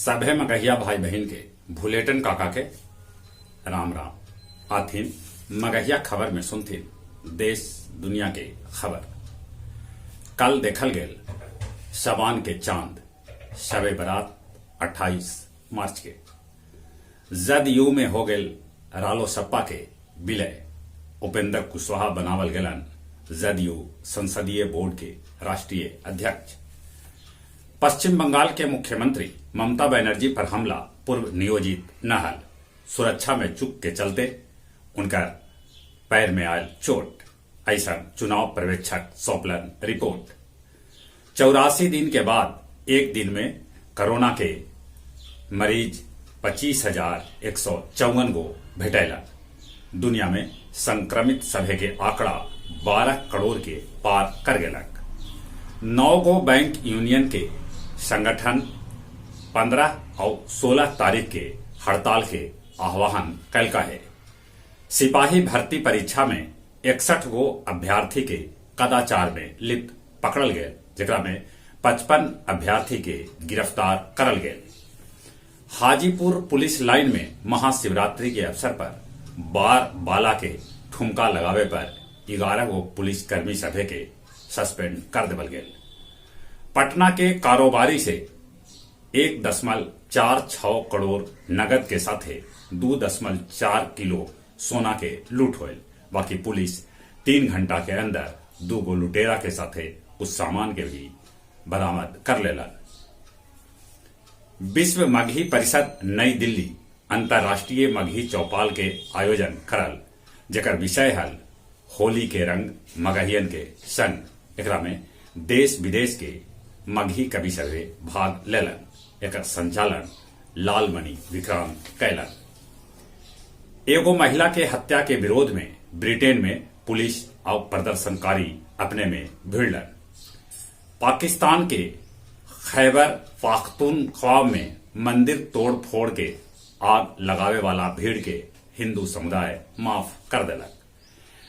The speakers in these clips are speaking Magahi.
सभे मगहिया भाई बहिन के भुलेटन काका के राम राम। आथिन मगहिया खबर में सुनथिन देश दुनिया के खबर। कल देखल गेल शबान के चांद, शबे बारात 28 मार्च के। जदयू में हो गेल रालो सप्पा के विलय। उपेंद्र कुशवाहा बनावल गेलन जदयू संसदीय बोर्ड के राष्ट्रीय अध्यक्ष। पश्चिम बंगाल के मुख्यमंत्री ममता बनर्जी पर हमला पूर्व नियोजित न हल। सुरक्षा में चूक के चलते उनका पैर में आयल चोट, ऐसा चुनाव पर्यवेक्षक सौंपलन रिपोर्ट। 84 दिन के बाद एक दिन में कोरोना के मरीज 25,154 गो भेटैला। दुनिया में संक्रमित सभे के आंकड़ा 12 करोड़ के पार कर गेलक। 9 गो बैंक यूनियन के संगठन 15 और 16 तारीख के हड़ताल के आह्वान कैलका है। सिपाही भर्ती परीक्षा में 61 गो अभ्यर्थी के कदाचार में लिप्त पकड़ल गए, जेकरा में 55 अभ्यर्थी के गिरफ्तार करल गए। हाजीपुर पुलिस लाइन में महाशिवरात्रि के अवसर पर बार बाला के ठुमका लगावे पर 11 गो पुलिस कर्मी सभे के सस्पेंड कर देवल गेल। पटना के कारोबारी से 1.46 करोड़ नगद के साथे 2.4 किलो सोना के लूट होयल। बाकी पुलिस 3 घंटा के अंदर 2 गो लुटेरा के साथे उस सामान के भी बरामद कर लेलन। विश्व मगही परिषद नई दिल्ली अंतर्राष्ट्रीय मगही चौपाल के आयोजन करल, जेकर विषय हल होली के रंग मगहियन के संग। एकरा में देश विदेश के मगही कवि सभे भाग लेलन। एकर संचालन लालमणि विक्रांत कैलन। एगो महिला के हत्या के विरोध में ब्रिटेन में पुलिस और प्रदर्शनकारी अपने में भिड़लन। पाकिस्तान के खैबर पाख्तूनख्वा में मंदिर तोड़ फोड़ के आग लगावे वाला भीड़ के हिंदू समुदाय माफ कर देलक।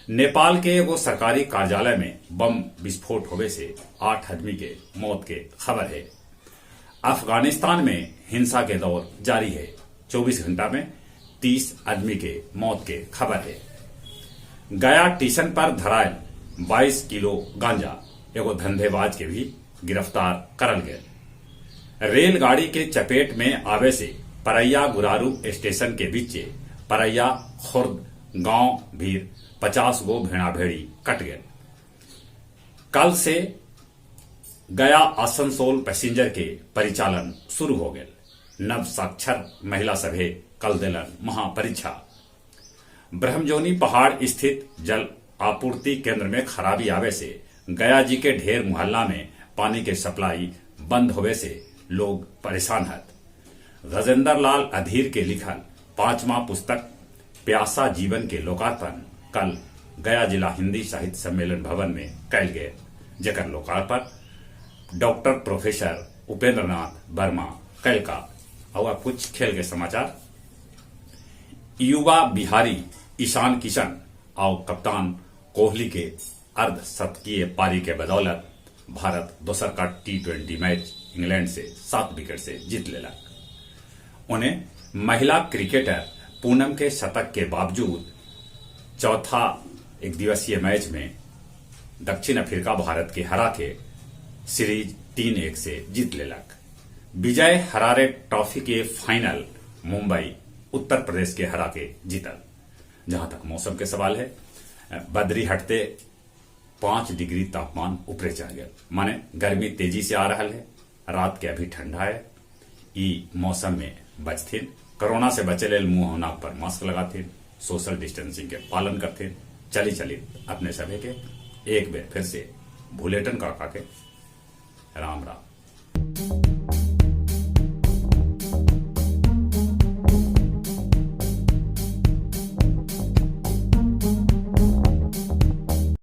नेपाल के एगो सरकारी कार्यालय में बम विस्फोट होवे से 8 आदमी के मौत के खबर है। अफगानिस्तान में हिंसा के दौर जारी है। 24 घंटा में 30 आदमी के मौत के खबर है। गया टीशन पर धरायल 22 किलो गांजा, एगो धंधेबाज के भी गिरफ्तार करल गए। रेलगाड़ी के चपेट में आवे से परैया गुरारू स्टेशन के बीचे परैया खुर्द गांव भीर 50 गो भेड़ा भेड़ी कट गए। कल से गया आसनसोल पैसेंजर के परिचालन शुरू हो गए। नव साक्षर महिला सभे कल दिलन महापरीक्षा। ब्रह्मजोनी पहाड़ स्थित जल आपूर्ति केंद्र में खराबी आवे से गया जी के ढेर मुहल्ला में पानी के सप्लाई बंद होवे से लोग परेशान हत। गजेंद्र लाल अधीर के लिखल 5वां पुस्तक प्यासा जीवन के लोकार्पण कल गया जिला हिंदी साहित्य सम्मेलन भवन में कैल गए, जेकर लोकार्पण डॉक्टर प्रोफेसर उपेंद्र नाथ वर्मा कैलका। और अब कुछ खेल के समाचार। युवा बिहारी ईशान किशन और कप्तान कोहली के अर्धशतकीय पारी के बदौलत भारत दोसर का T20 match England से 7 विकेट से जीत लेलक। उन्हें महिला क्रिकेटर पूनम के शतक के बावजूद चौथा एक दिवसीय मैच में दक्षिण अफ्रीका भारत के हरा के सीरीज 3-1 से जीत लेलक। विजय हरारे ट्रॉफी के फाइनल मुंबई उत्तर प्रदेश के हरा के जीतल। जहां तक मौसम के सवाल है, बदरी हटते 5 डिग्री तापमान ऊपरे चढ़ गया, माने गर्मी तेजी से आ रहा है। रात के अभी ठंडा है। ई मौसम में बचथिन, कोरोना से बचे लेल मुंह नाक पर मास्क लगाथिन, सोशल डिस्टेंसिंग के पालन करथिन। चली चली अपने सभे के एक बेर फिर से भुलेटन काका के राम राम।